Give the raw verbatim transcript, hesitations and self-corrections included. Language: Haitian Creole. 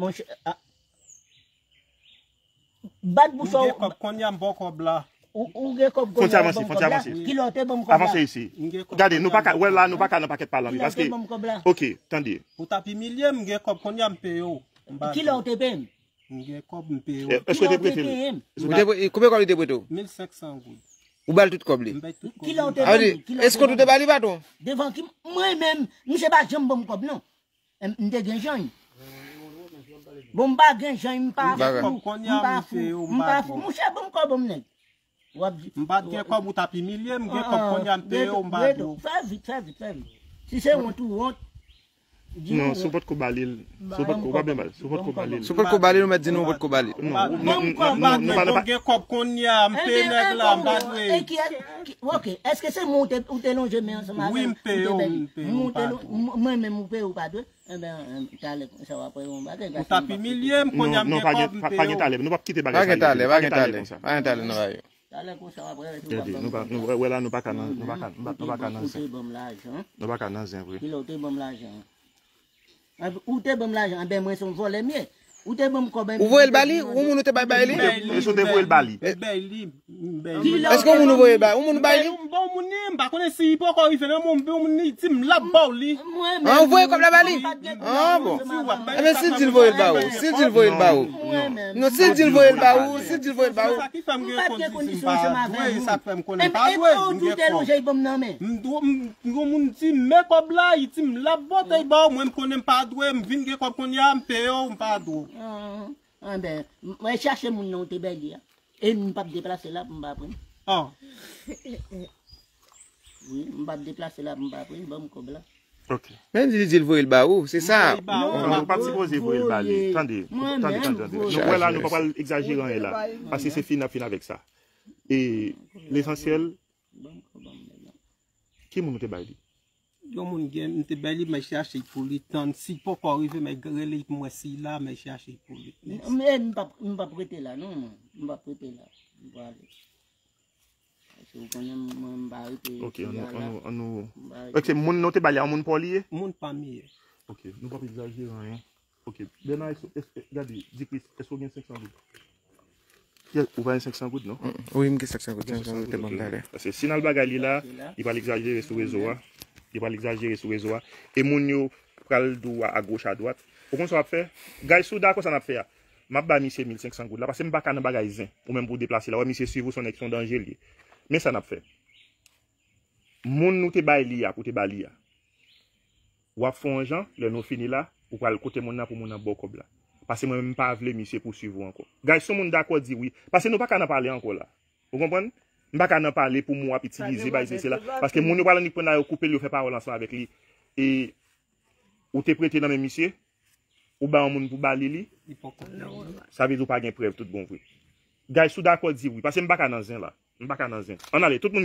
Monchè, ah, bat bouch ou. Ou gen kòb, kounye a m ba w kòb la. Ou, ou gen kòb, kounye a m ba w kòb la. Kilè w te ban m kòb la? Avanse isi. Gade, nou pa ka, wè la, nou pa ka nan pakèt pale anpil, paske, oke, tande. Ou t ap imilye m, m gen kòb, kounye a m peye w. Kilè w te peye m? M gen kòb, m peye w. Èske w te prete l? Koupe kòb li te prete w? Mil senk san goud. Ou ba l tout kòb li? M bay tout kòb li. Kilè w te ban m? Èske w te ba li, patwon? Devan ki, mwen menm, misye pa janm ban m kòb, non. M te gen jan. Bon, m pa gen jan, m pa fou. M pa fou, m pa fou. Monchè, ban m kòb, bon nèg. W ap di. M pa t gen kòb, ou t ap imilye m, gen kòb, kounye a m peye w, m pa dwe w. Fè vit, fè vit, fè vit. Si se wont ou wont, di nou. Non, si w potko ba li l, si w potko, w pa byen ba l, si w potko ba li l. Si w potko ba li l, ou mèt di nou w potko ba li l. Non, non, non, non, nou pa nan pa. Gen kòb, kounye a m peye nèg la, m pa dwe. E ki, e ki, ok, èske se mwen ou te, ou te lonje men ansanm avè l? Wi, m peye w, m peye w, m pa dwe. Mwen menm ou peye w pa dwe? Enben, talè konsa w ap wè yon bagay. Ou t ap imilye m, kounye a m gen kòb, m peye w. Pa gen talè, nou p ap kite bagay sa. Pa gen talè, pa gen talè konsa. Pa gen talè nan bagay yo. Talè konsa w ap wè si w ap ban m kòb. Gade, nou pa, nou, wè la, nou pa ka nan, nou pa ka, nou pa, nou pa ka nan zen. Ou te ban m lajan. Nou pa ka nan zen vre. Kilè w te ban m lajan? Ou te ban m lajan, enben mwen se yon vòlè m ye. Ou te ban m kòb, enben. Ou voye l ba li? Ou moun ou te bay bay li? Èske w te voye l ba li? M bay li. Èske yon moun ou voye ba, yon moun ou bay li? M ba yon moun li, m pa konnen si li poko rive nan men w, m ba yon moun li, di m l ap ba w li. An, ou voye kòb la ba li? An, bon. Enben, si l di l voye l ba ou, si l di l voye l ba ou. Non, si l di l voye l ba ou, si l di l voye l ba ou. Sa ki fè m gen kondisyon m pa dwe, sa k fè m konnen m pa dwe, m gen kòb. M dwe, m, yon moun di m men kòb la, li di m l ap ba w, l ba w, mwen m konnen m pa dwe, m vin gen kòb kounye a, m peye w, m pa dwe w. Enben, mwen chache moun nan ou te bay li a. E m p ap deplase la pou m pa pran. An. Wi, m p ap deplase la pou m pa pran, ban m kòb la. Ok. Men li di l voye l ba ou, se sa. Non, nou pa t sipoze voye l ba li. Tande, tande, tande, tande. Nou wè la, nou pa pral egzajere anyen la. Paske se fin, n ap fin avèk sa. E lesansyèl, ki moun ou te bay li? Yon moun gen, m te bay li, mwen chache pou li tann. Si l poko rive, mwen rele pou mwen si l la, mwen chache pou li. M, m, m p ap, m p ap rete la, non, mwen. M p ap rete la. M prale. Paske ou konnen mwen, m pa rete la. Ok, ann nou, ann nou, ann nou. Ok, moun nou te bay li a, moun pa w li ye? Moun pa m li ye. Ok, nou p ap egzajere anyen. Ok, Bèna, èske, èske, gade, di Kris, èske w gen senk san goud? Ou pa gen senk san goud, non? Wi, m gen senk san goud, senk san goud te ban m talè. Paske si n al bagay li la, li pral egzajere sou rezo a. Li pral egzajere sou rezo a. E moun yo pral di w a goch, a dwat. Ou konn sa w ap fè? Guys, si w dakò sa n ap fè a, m ap ba misye mil senk san goud la, paske m pa ka nan bagay zen. Ou menm pou w deplase la, wè misye swiv ou, se yon nèg, se yon danje l ye. Men sa n ap fè. Moun nou te bay li a, pou te ba li a. W ap fè yon jan, lè nou fini la, ou pral kote moun nan pou moun nan ba w kòb la. Paske mwen menm m pa vle misye pouswiv ou ankò. Guys, si yon moun dakò di wi. Paske nou pa ka nan pale ankò la. Ou konprann? M pa ka nan pale pou m w ap itilize, bay se la. Paske moun yo pral annik pran la, yo koupe l, yo fè pawòl ansanm avèk li. E ou te prete nan men misye, ou ba yon moun pou ba li li, sa vle di ou pa gen prèv tout bon vre. Guys, si w dakò di wi, paske m pa ka nan zen la. M pa ka nan zen. Ann ale, tout moun